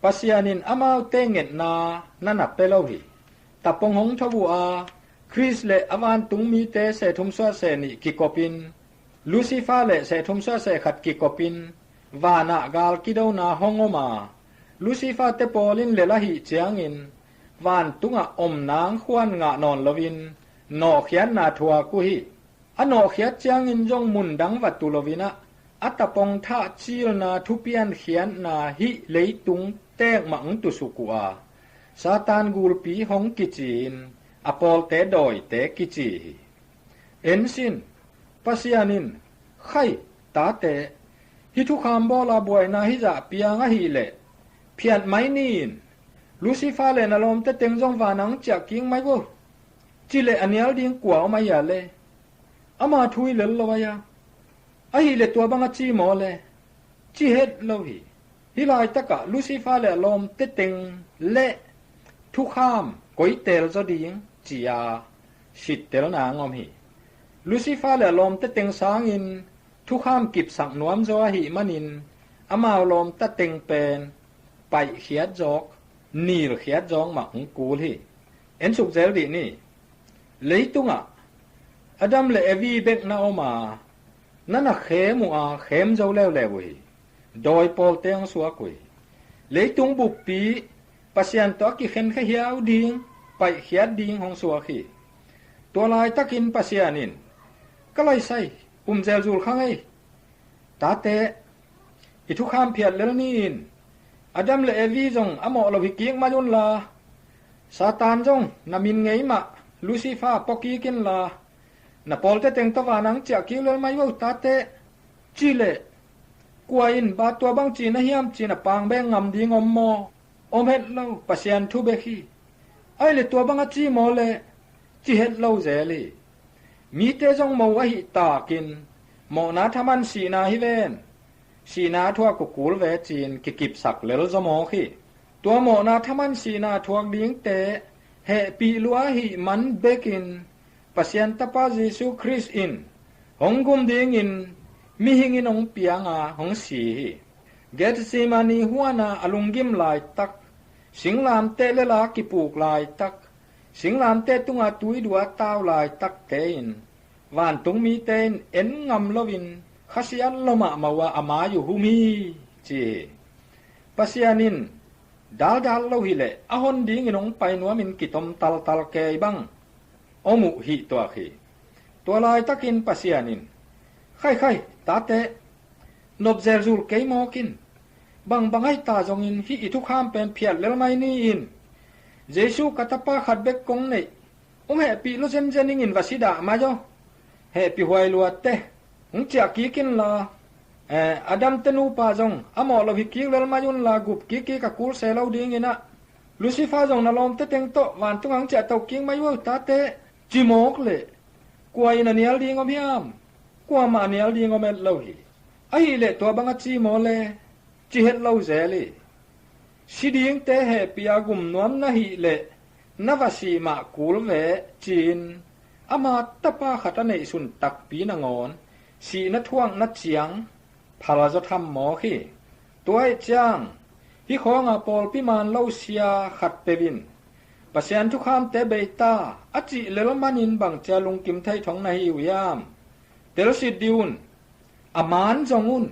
Pasian in amaute ngetna na na pia lo hi. Tapong hong tho uh a, Khrist le a vantungmite sehthum suah seh nih kikopin, Lucifer le sehthum suah seh khat kikopin, vanah gal kidona hong om a, Lucifer te pawl in lel ahih ciangin, vantungah om nang khuan ngah nawn loin nawhkhiatna thuak uh hi. A nawhkhiat ciangin zong mun dang va tu loin ah, a tapong thah cilna thupiankhiatna hih leitung teek mah hong tusuk uh a, Satan gulpi hong kici-in a pawlte dawite kici hi. Ensin, Pasian in, khai, tate, hih thukham bawla buaina hih zah piang ahih leh, phiat mai ni in, Lucifer le na lawmte teng zong vanah hong ciah kik mai vo, ci leh a nial ding kua om ahi a le? Ama thu hi lel lo ahi a, ahih leh tua bang a ci maw le? Ci het lo hi. Hih laitakah Lucifer le a lawmte teng le thukham koi teel zaw ding ci-a sittelna hong om hi. Lucifer le a lawmte teng sangin thukham kipsak nuam zaw ahih manin amau lawmta teng pen paihkhiat zawk, nilkhiat zawk mah hong kul hi. Ensuk zel dih ni. Leitungah Adam le Evi bek na om a, na na khem uh a, khem zo leuleu uh hi. Dawi pawlte hong suak uh hi. Leitung buppi Pasian tawh a kikhenkhia hiau ding, paihkhiat ding hong suak hi. Tua laitakin Pasian in, ka laisai, um zelzul kha ngei, tate, i thukham phiat lel ni in, Adam le Evi zong a mawh lo hi kik mai unla, Satan zong na min ngei mah Lucifer pua kik inla, na pawlte teng tawh vanah hong ciah kik lel mai vo, tate, ci leh, kua in, ba tua bang ci na hiam ci-in a pang beng ngam ding om maw? Om het lo, Pasian thu bek hi. Ahih leh tua bang a ci maw le? Ci het lo zel hi. Mite zong mo ahih takin, mawhna thaman sihna hi ven, sihna a thuak uh kul ve ci-in kikipsak lel zaw mawk hi. Tua mawhna thaman sihna a thuak dingte hehpih lua ahih man bekin, Pasian Tapa Jesu Khrist in hong gum dingin mihing in hong piang a, hong si hi. Gethsemane huana a lunggim laitak, singlamteh lela kipuk laitak, singlamteh tunga tuidua tau laitakte in, vantung mite in en ngam loin khasiat lua mahmah uh a, a mai uh hum hi, ci hi. Pasian in daldal lo hi leh a hon dingin hong pai nuamin kitom taltal kei bang om uh hih tuak hi. Tua laitakin Pasian in, khai khai, tate, nop zelzul kei mawk in. Bangbang ahi ta zongin hih i thukham pen phiat lel mai ni in. Jesu ka tapa khat bek kong neih, hong hehpih lua zenzen ingin va si dah mai aw. Hehpih huai luatte, hong ciah kik inla, eh, Adam te nupa zong a mawh lo hi kik lel mai unla, gup kikkik a kul se lo dingin ah, Lucifer zong na lawmte teng tawh vantungah hong ciah to kik mai uh aw, tate, ci mawk leh, kua in a nial ding om hiam? Kuamah a nial ding om het lo hi. Ahih leh tua bang a ci maw le? Ci het lo zel hi. Si dingte hehpih a gum nuam na hih leh na va sih mah kul ve, ci-in ama tapa khat a neihsun takpi nangawn sihna thuakna ciang phal zaw tham mawk hi. Tua ahih ciang hih khawnga pawlpi maan lo sia khat peuh in, Pasian thukhamte bei ta, a cih lel manin bangcia lungkim thei thong na hi uh hiam? Telsit dih un. A maan zong un,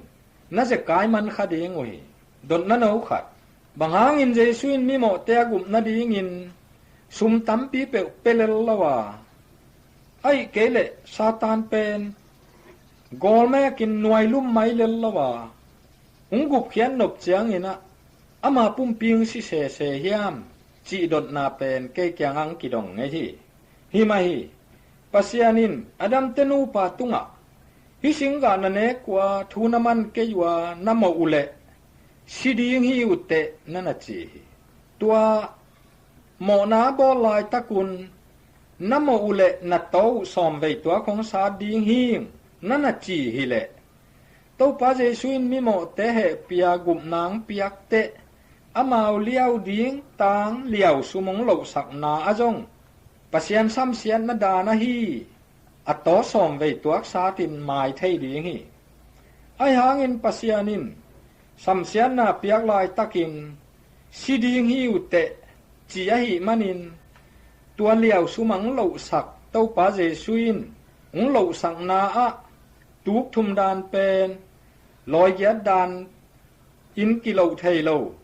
na zekai man kha ding uh hi. Dotna no khat. Bang hangin Jesu in mimawhte a gupna dingin sum tampi peuh pia lel lo a, ahih kei leh Satan pen gawlmekin nuailum mai lel lo a, hong gupkhiat nop ciangin ah ama pumpi hong si sese hiam, cih dotna pen kei kiangah hong kidong ngei hi. Hi mah hi, Pasian in Adam te nupa tungah, hih singgah na nek uh a, thu na man kei uh a, na mawh uh leh si ding hi uh teh, na na ci hi. Tua mawhna bawl laitak un, na mawh uh leh na taw uh sawmvei tuak hong sat ding hi, na na ci hi leh, Topa Jesu in mimawhte hehpih a gupna hong piak teh, amau liau ding tang liausum hong lohsakna ah zong Pasian samsiatna dan ahi, a taw sawmvei tuak satin mai thei ding hi. Ahi hangin Pasian in samsiatna piak laitakin si ding hi uh teh, ci ahih manin, tua liausum a hong lohsak Topa Jesu in hong lohsakna ah tuk thum dan pen lawigiat dan in kiloh thei lo,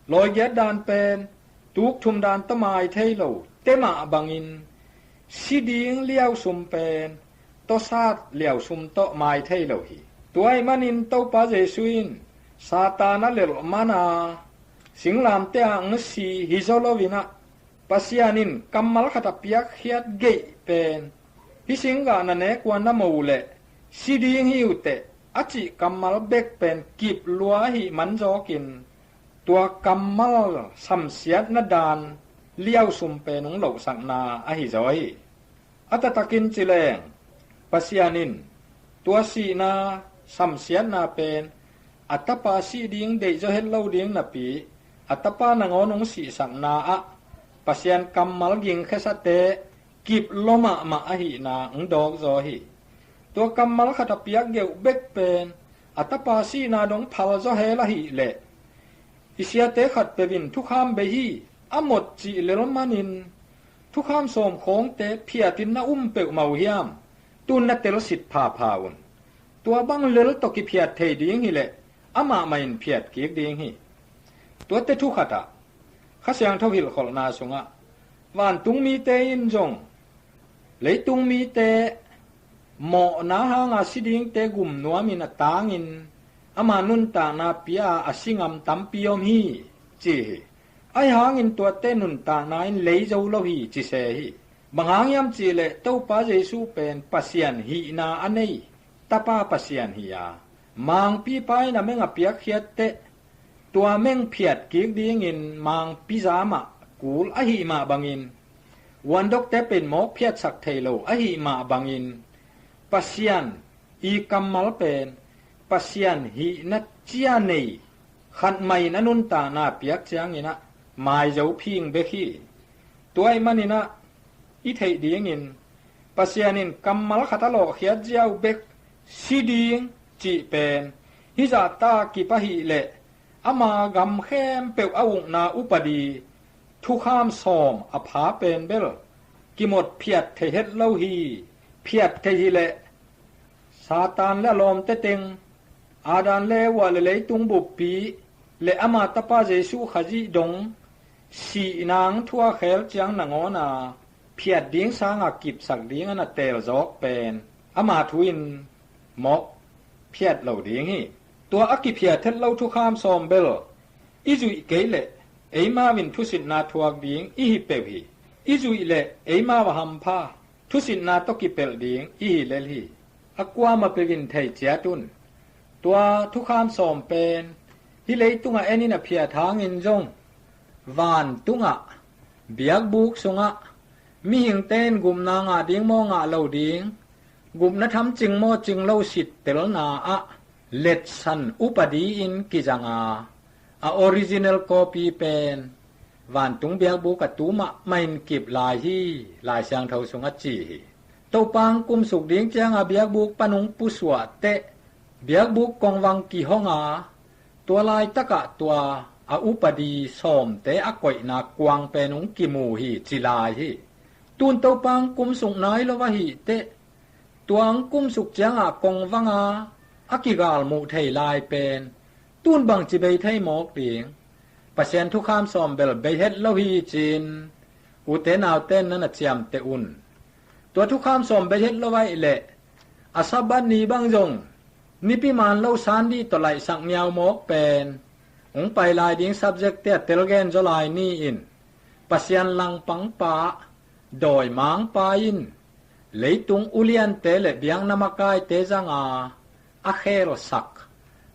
lawigiat dan pen tuk thum dan tawh mai thei lo te mah bangin, si ding liausum pen tawsat liausum tawh mai thei lo hi. Tua ahih manin Topa Jesu in Satan a lelh mana singlamteh ah hong si hi zaw loinah, Pasian in kammal khat a piakkhiat geih pen, hih singgah na nek uh a na mo uh leh si ding hi uh teh, a cih kammal bek pen kip lua ahih man zawkin, tua kammal samsiatna dan liausum pen hong lohsakna ahi zaw hi. A taktakin ci leng, Pasian in tua sihna samsiatna pen a tapa sih ding deihzaw het lo ding napi, a tapa nangawn hong sihsakna ah Pasian kammal gingkhiasate kip lua mahmah ahihna hong dawk zaw hi. Tua kammal khat a piak geuh bek pen a tapa sihna dong phal zaw hel ahih leh, i siate khat peuh in thukham bei hi, a mot cih lel manin thukham sawm khawngte phiatin na um peuhmah uh hiam? Tun na telsit phapha un. Tua bang lel tawh kiphiat thei ding hileh amah mah in phiat kik ding hi. Tuate thu khatah Kha Siangtho hilhkholhna sungah vantung mite in zong leitung mite mawhna hanga si dingte gum nuamin a tangin ama nuntakna pia a si ngam tampi om hi, ci hi. Ahi hangin tuate nuntakna in lei zo lo hi ci se hi. Bang hang hiam cihleh Topa Jesu pen Pasian hihna a nei Tapa Pasian hi a, mangpipa in a meng a piakkhiat teh tua meng phiat kik dingin mangpi zamah kul ahih mah bangin, uandokte pen mawk phiatsak thei lo ahih mah bangin, Pasian i kammal pen Pasian hihna cia nei khat mah in a nuntakna piak cianginah maizo phing bek hi. Tua ahih maninah i theih dingin Pasian in kammal khat a lawhkhiat ziau bek si ding cih pen hih zahta kip ahih leh ama gam khempeuh a ukna upadi thukham sawm a pha pen bel kimot phiat thei het lo hi. Phiat thei hileh Satan le a lawmte teng, Adam le Eva le leitung buppi le ama tapa Jesuh Khazih dong sihna hong thuak khel ciang nangawna phiat ding sanga kipsak ding a na teel zawk pen ama thu in mawk phiat lo ding hi. Tua a kiphiat het lo thukham sawm bel i zuih kei leh eimau in thusitna thuak ding i hi peuh hi. I zuih leh eimau a hampha thusitna tawh kipelh ding i hi lel hi. A kuamah peuh in thei ciat un. Tua thukham sawm pen hih leitungah en in a phiat hangin zong vantungah biakbuk sungah mihingte in gupna ngah ding maw ngah lo ding, gupna tham cing maw cing lo sittelna ah letsan upadi in kizanga, a original copy pen vantung biakbuk a tu mahmah in kip lai hi. Lai Siangtho sungah ci hi. Topa hong kumsuk ding cianga biakbuk pan hong pusuah teh biakbuk kongvang kihonga, tua laitakah tua a upadi sawmte a koihna kuang pen hong kimu hi ci lai hi. Tun Topa hong kumsuk nai lo ahih teh tua hong kumsuk ciangah kongvanga a kigalmuh thei lai pen tun bangci bei thei mawk ding? Pasian thukham sawm bel bei het lo hi ci-in ute naute in na na ciamteh un. Tua thukham sawm bei het lo ahih leh a Sabbath ni bang zong nipi man lo Sunday tawh laihsak miau mawk pen hong pai lai ding subject-te a telgen zaw lai ni-in Pasian langpangpa dawimangpa in leitung uliante le biakna makaite zanga a khelsak,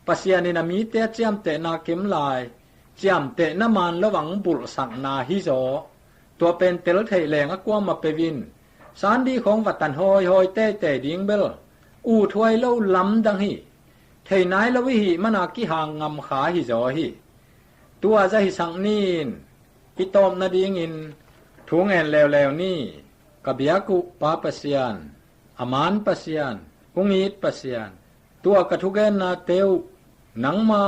Pasian in a mite a ciamtehna kim lai ciamtehna man lo a hong bulhsakna hizaw. Tua pen tel theih leng a kuamah peuh in Sunday khawng va tan hawihawi teitei ding bel uthuai lo lamdang hi. Thei nai lo i hih mana kihang ngamkha hizaw hi. Tua zahisak ni-in i tawp nadingin thu ngen leuleu ni. Ka biak uh Pa Pasian, a man Pasian, hong it Pasian, tua ka thugennate uh nangma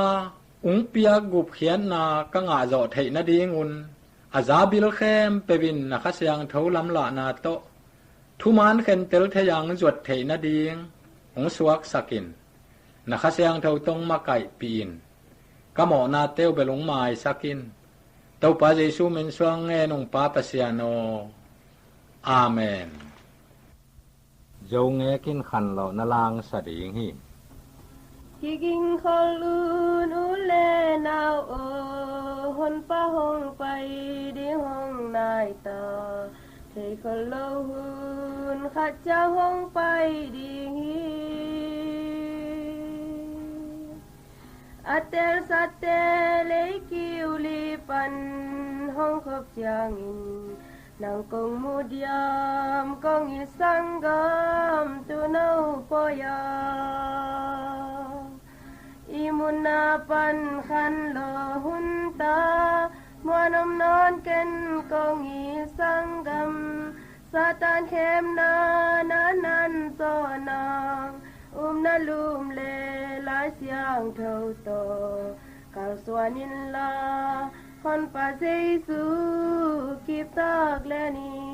hong piak gupkhiatna ka ngahzawh theih nadingun a zabil khempeuh in na Kha Siangtho lamlahna tawh thuman khentel thei-a hong zuat theih nading hong suaksak in. Na Kha Siangtho tawh hong makaihpih in. Ka mawhnate uh bel hong maisak in. Topa Jesu min suang ngen ung Pa Pasian aw. Amen. Zo ngek in khanlawhna langsa ding hi. Kiging khol un u le nau aw, Honpa hong pai ding hong nai ta, thei khol lo hun khat ciang hong pai ding hi. A telsate lei kiu li pan hong khop ciangin, nang kong mu diam kong it sanggam, tu no poi a. I muna pan khan lo hun ta, muan om nawn ken kong it sanggam. Satan khemna na nan zawh nang, upna lum le Lai Siangtho tawh kalsuan inla, Honpa Jesu kiptak len in.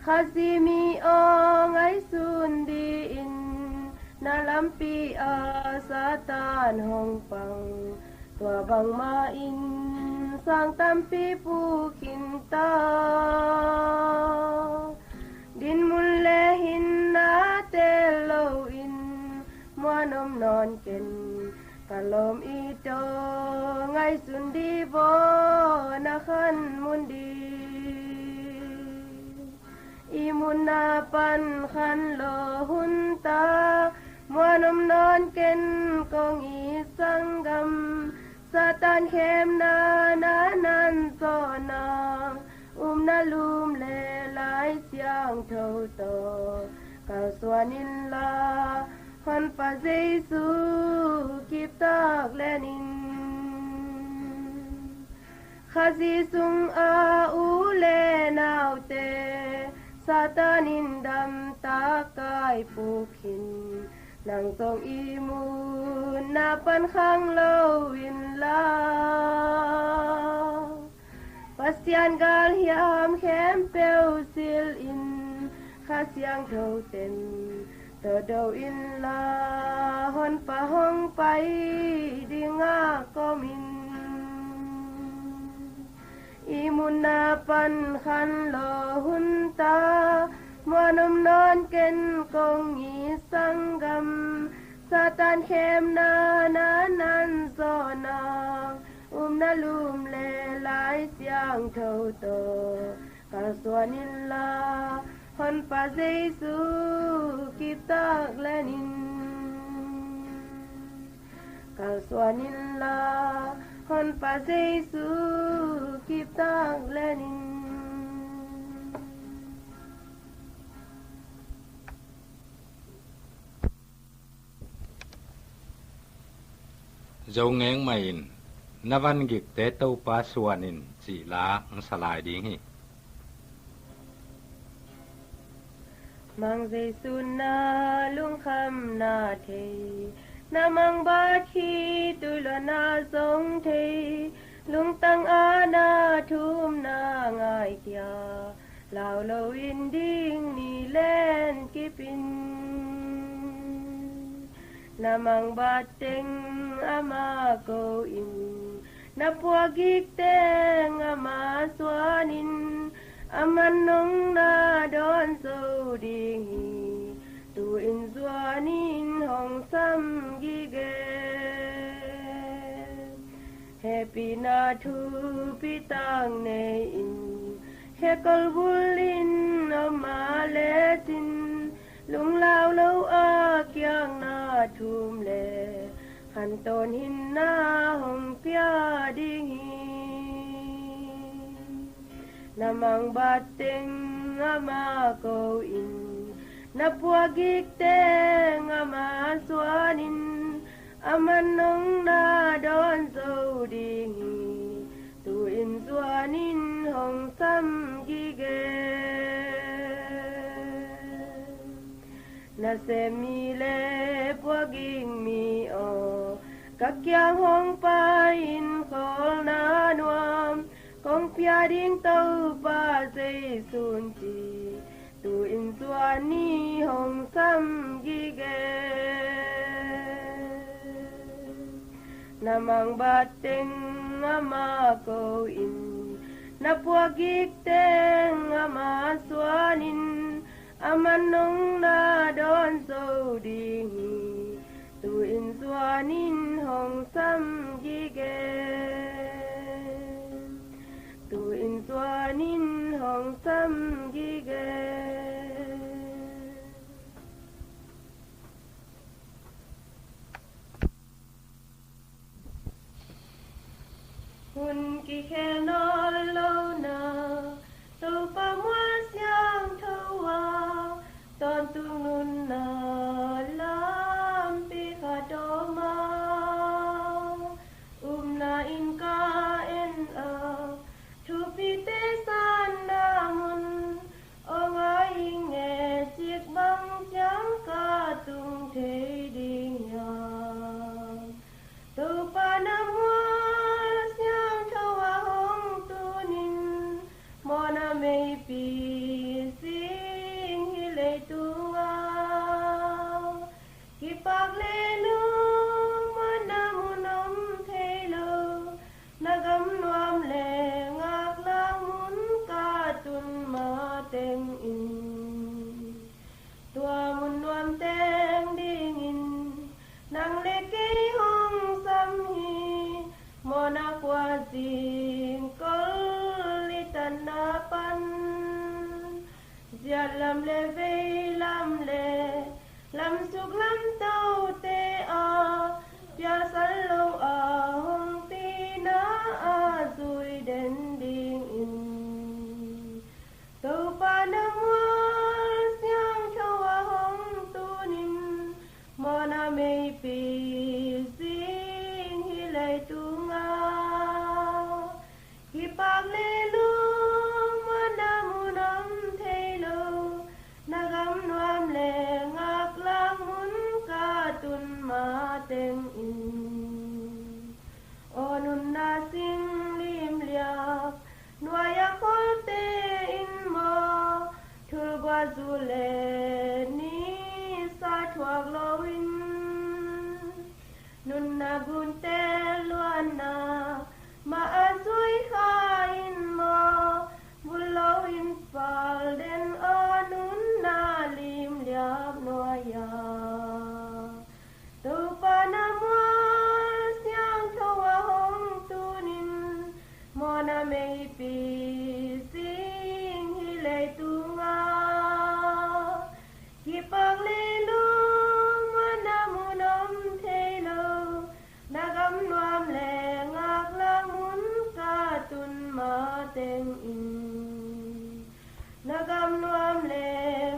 Khazih mi aw, ngaihsun dih in, na lampi ah Satan hong pang, tua bangmah in sang tampi puk khin ta. Din mun le hin na tel lo in, muan om nawn ken, ka lawm i taw, ngaihsun dih vaw, na khan mun dih. I muna pan khan lo hun ta, muan om nawn ken kong it sanggam. Satan khemna na nan zawh nang, upna lum le Lai Siangtho tawh kalsuan inla, Honpa Jesu kiptak len in. Khazih sung a u le naute, Satan in damtak kai puk khin, nang zong i muna pan khang lo inla. Pasian galhiam khempeuh sil in, Kha Siangtho ten tawh do inla, Honpa hong pai ding a kawm in. I muna pan khan lo hun ta, muan om nawn ken kong it sanggam. Satan khemna na nan zawh nang, upna lum le Lai Siangtho tawh kalsuan inla, Honpa Jesu kiptak len in. Kalsuan inla, Honpa Jesu kiptak len in. Zo ngeng mah in, na van gikte Topa suan in, cih la hong sa lai ding hi. Mang Jesu na lungkham na thei, na mangbat hi tuilon a zong thei, lungtang a na thum na ngaikhia, lau lo in ding ni len kip in. Na mangbat teng ama ko in, na puak gik teng ama suan in, aman nong na dawn zo ding hi, tu in zuan in hong sam gige. Hehpihna thupi tak nei in, hekol bul in om a lecin, lunglau lo a kiangna thum le khantawn hinna hong pia ding hi. Na mangbat teng ama ko in, na puak gik teng ama suan in, aman nong na dawn zo ding hi, tu in zuan in hong sam gige. Nasem mi le puak gik mi aw, ka kiang hong pai in khawlna nuam kong pia ding Topa Jesu in ci, tu in zuan in hong sam gige. Na mangbat teng ama ko in, na puak gik teng ama suan in, aman nong na dawn zo ding hi, Kikhel nawn lo na, Topa mual siangtho a, tawntung nunna lampi khat om a, upna inn ka en a, thupite sanna mun aw ngai ing e, cik bang ciang ka tung thei ding hiam? Topa na mual siangtho a hong tunin, mawhna meipi sing hi leitung a, kipak le lungmuanna mun om thei lo, na gam nuam le ngaklang mun ka tun mateng in, tua mun nuam teng dingin nang le kei hong sam hi. Mawhna khua zingkol i tanna pan, ziat lam le vei lam le lamsuk lamtote a, pialsan lo a hong tina a zui den dingin, Topa na mual siangtho a hong tunin, mawhna meipi sing hi leitung a, kipak le lungmuanna mun om thei lo, na gam nuam le ngaklang mun ka tun mateng in, aw nunna sing limliap nuai a kholte in maw, thulgua zu le nisa thuak loin, nunna gunte luanna mah a zui kha in maw, vul loin pal den aw nunna limliap nuai a, Topa na mual siangtho a hong tunin, mawhna meipi sing hi leitung a, kipak le lungmuanna mun om thei lo, na gam nuam le ngaklang mun ka tun mateng in, na gam nuam le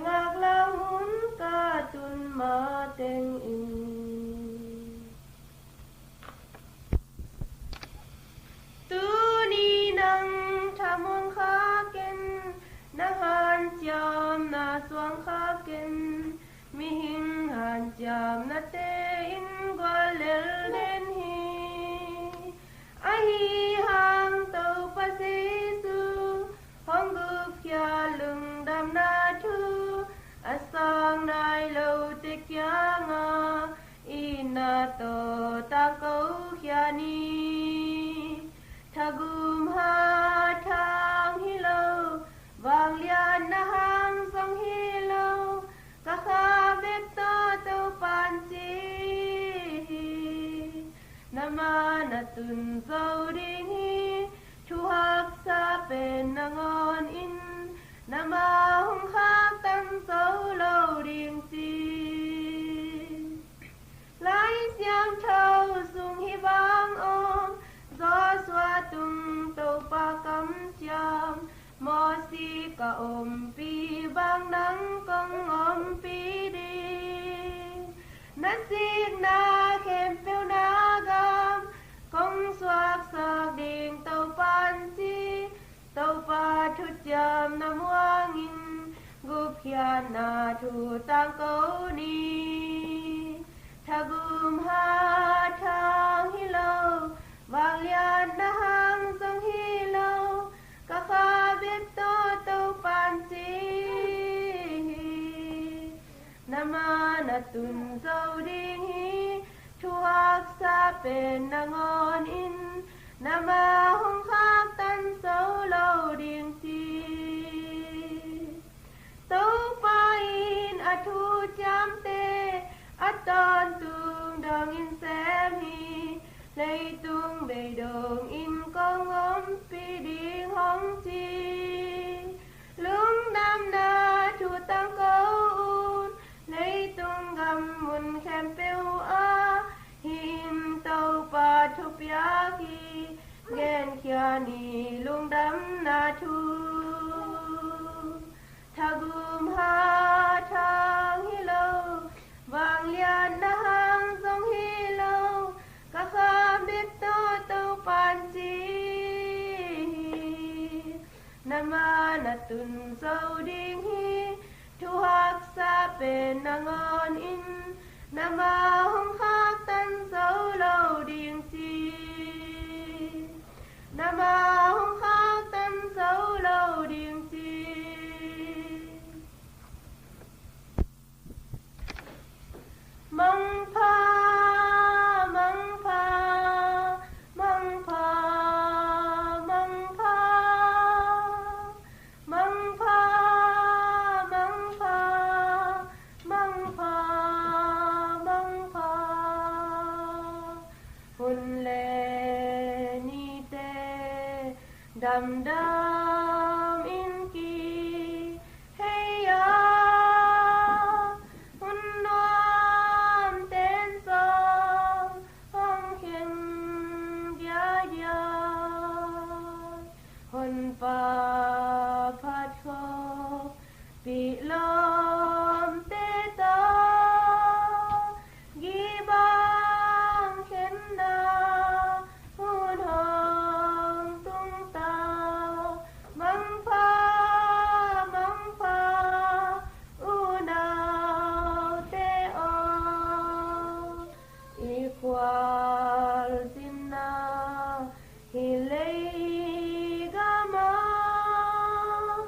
ngaklang mun ka tun mateng in. Tuni nang thamuang kha ken, na hanciam na suang kha ken, mihing hanciamnate in guallel den hi. Ahi hang Topa Jesu hong gupkhia lungdamna thu a sang nai lote kiangah itna tawh tangko khia ni. Thagum hat hang hi lo, vangliatna hang zong hi lo, ka kha bek tawh Topa'n ci hi. Na man a tun zo ding hi, thu haksa pen nangawn in, na ma hong khaktan zo lo ding ci. Lai Siangtho sung hih bang om, Joshua tung Topa kamciam, Moses ka ompih bang nang kong ompih ding. Na sikna khempeuh na gam kong suaksak ding Topa'n ci. Topa thuciam na muangin gupkhiatna thu tangko ni. Thagum hat hang hi lo, vangliatna hang zong hi lo, ka kha bek tawh Topa'n ci hi. Na man a tun zo ding hi, thu haksa pen nangawn in, na ma hong khaktan zo lo ding ci. Topa in a thuciamte a tawntung dongin sem hi. Leitung beidongin kong ompih ding hong ci. Lungdamna thu tangko un, leitung gam mun khempeuh ah, hih in Topa thupiak hi, genkhia ni. Tun zo ding hi, thu haksa pen nangawn in, nangmah hong khaktan zo lo ding ci. Nangmah hong khaktan zo lo ding ci. Mangpha, mangpha, mangpha, mangpha, mangpha, mangpha, mangpha, mangpha. Hun le nite damdam in kihei a, hun nuam ten zong hong khen diadia. Honpa phat khawm pih lawmte tawh, gibang khenna hun hong tung ta. Mangpha, mangpha, unaute aw, i khualzinna hih leigam ah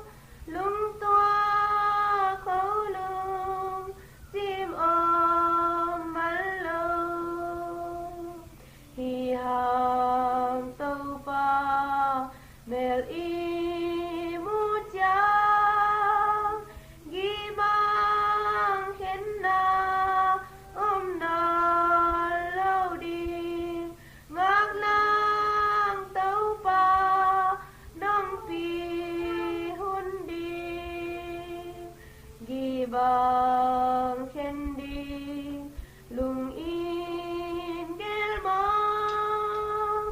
lungtuak kho, lungsim om man lo. Hih hang Topa mel i muh ciang, gibang khenna om nawn lo ding. Ngaknang Topa nong pih hun ding, gibang khen ding lungin gel mawk,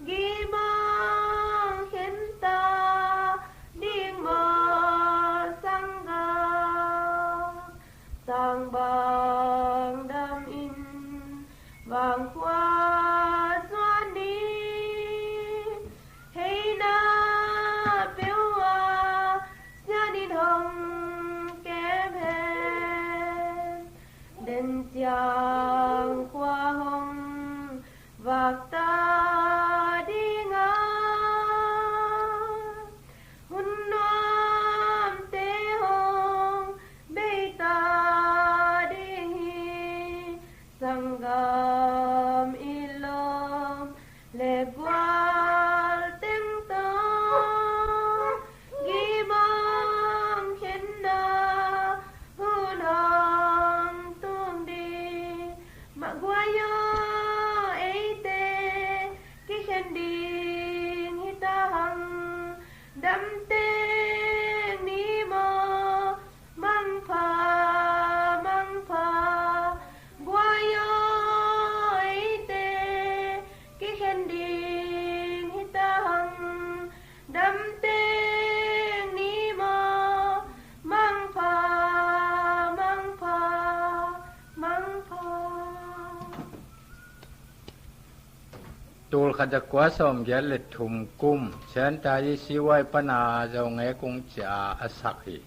gibang khen ta ding maw sanggam. Sang bang dam in vangkhua zuan ding, heina peuh ah sian in hong kem hen. Den ciang khua hong vak ta ding a, hun nuamte hong bei ta ding hi. Sanggam i lawm le gual teng tawh, gibang khenna hun hong tung ding. Mah guai aw, eite kikhen ding hi ta hang. Damteng ni maw, mangpha, mangpha. Guai aw, eite kikhen ding hi ta hang. Damteng ni maw, mangpha, mangpha, mangpha. Tul khat za kua sawm giat le thum kum, Sianta i C Y pana Zo Nge Kung Cia a sak hi.